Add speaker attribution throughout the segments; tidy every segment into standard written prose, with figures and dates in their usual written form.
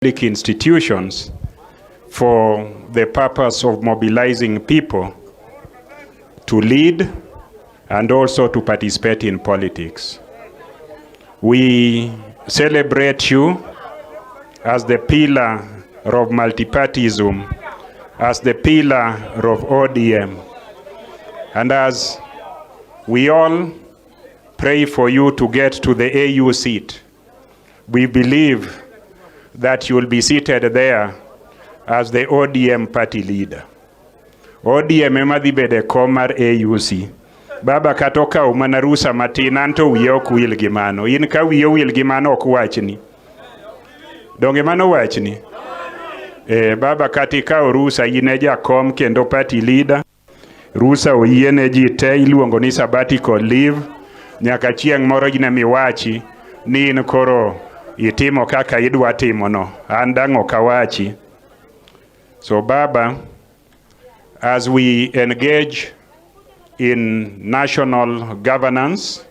Speaker 1: Institutions for the purpose of mobilizing people to lead and also to participate in politics. We celebrate you as the pillar of multipartyism, as the pillar of ODM. And as we all pray for you to get to the AU seat, we believe that you will be seated there as the ODM party leader. ODM ema dhi bedo e kom mar AUC. Baba kata okawo mana rusa matin, an to wiya ok wil gi mano. In ka wiyi owil gi mano, ok wachni. Donge mano wachni? E, baba, kata ikawo rusa, in e jakom kendo party leader. Rusa oyiene ji te, iluongo ni sabbatical leave. Nyaka chieng' moro in emiwachi ni in koro itimo kaka idwa timono. An dang' ok awachi. So baba, as we engage in national governance,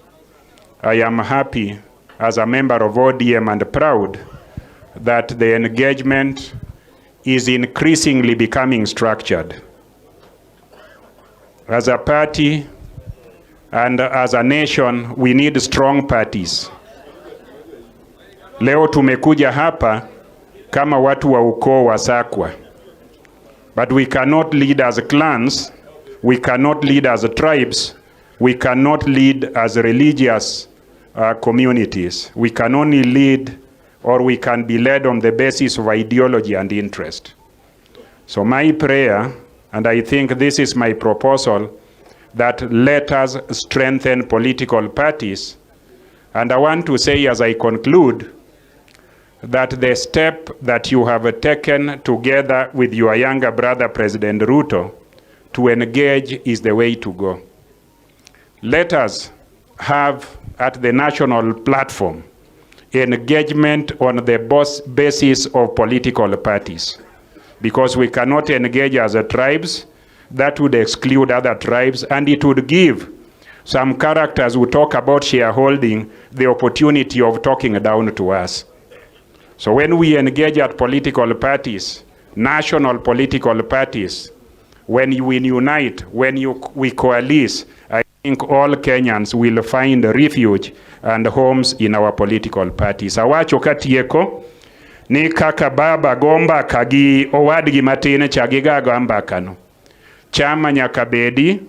Speaker 1: I am happy as a member of ODM and proud that the engagement is increasingly becoming structured. As a party and as a nation, we need strong parties. Leo tumekuja hapa kama watu wa ukoo wa Sakwa. But we cannot lead as clans, we cannot lead as tribes, we cannot lead as religious communities. We can only lead or we can be led on the basis of ideology and interest. So my prayer, and I think this is my proposal, that let us strengthen political parties. And I want to say, as I conclude, that the step that you have taken together with your younger brother, President Ruto, to engage is the way to go. Let us have at the national platform engagement on the basis of political parties, because we cannot engage as a tribes. That would exclude other tribes, and it would give some characters who talk about shareholding the opportunity of talking down to us. So when we engage at political parties, national political parties, when we unite, when we coalesce, I think all Kenyans will find refuge and homes in our political parties. Awacho katieko ni kaka baba go mbaka gi owadgi matin cha, gigago mbaka no. Chama nyaka bedi.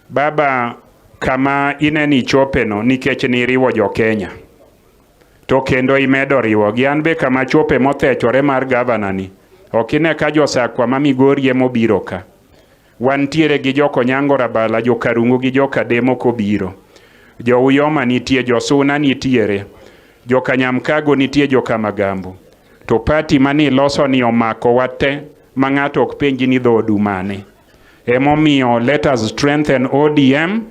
Speaker 1: Baba, kama ineni ichopeno nikech niriwo jo Kenya. To kendo imedo riwogi. An be kama chope mothechore mar gavana ni. Ok ine ka josakwa ma Migori emobiro ka. Wantiere gi jokonyango Rabala, jokarungu gi jokademo kobiro. Jo Uyoma nitie, jo Suna nitiere, jokanyamkago nitie, jokamagambo. To party mani loso ni omako wa te ma ng'ato ok penji ni dhodu mane. Emomiyo let us strengthen ODM,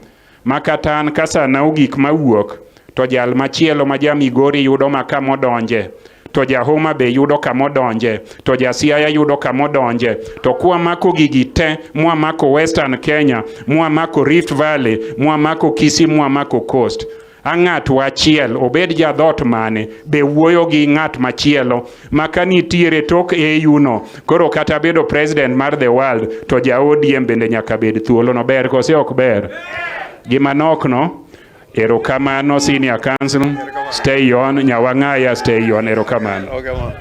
Speaker 1: ma kata an ka sana ogik mawuok to jal machielo ma ja Migori yudo ma kamodonje, to ja Homa Bay yudo kamodonje, to ja Siaya yudo kamodonje, to kwamako gigi te, mwamako Western Kenya, mwamako Rift Valley, mwamako Kisii, mwamako Coast, a ng'ato achiel obed ja dhot mane be wuoyo gi ng'at machielo ma ka nitiere tok AU no. Koro kata bedo president mar the world, to ja ODM bende nyaka bed thuolo no. Ber kose ok ber? Gima nok no. Erokamano, senior counsel, stay on. Nyawang'aya, stay on. Erokamano.
Speaker 2: Okay, ma.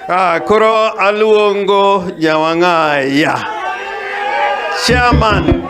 Speaker 2: Ah, koro aluongo Nyawang'aya. Chairman.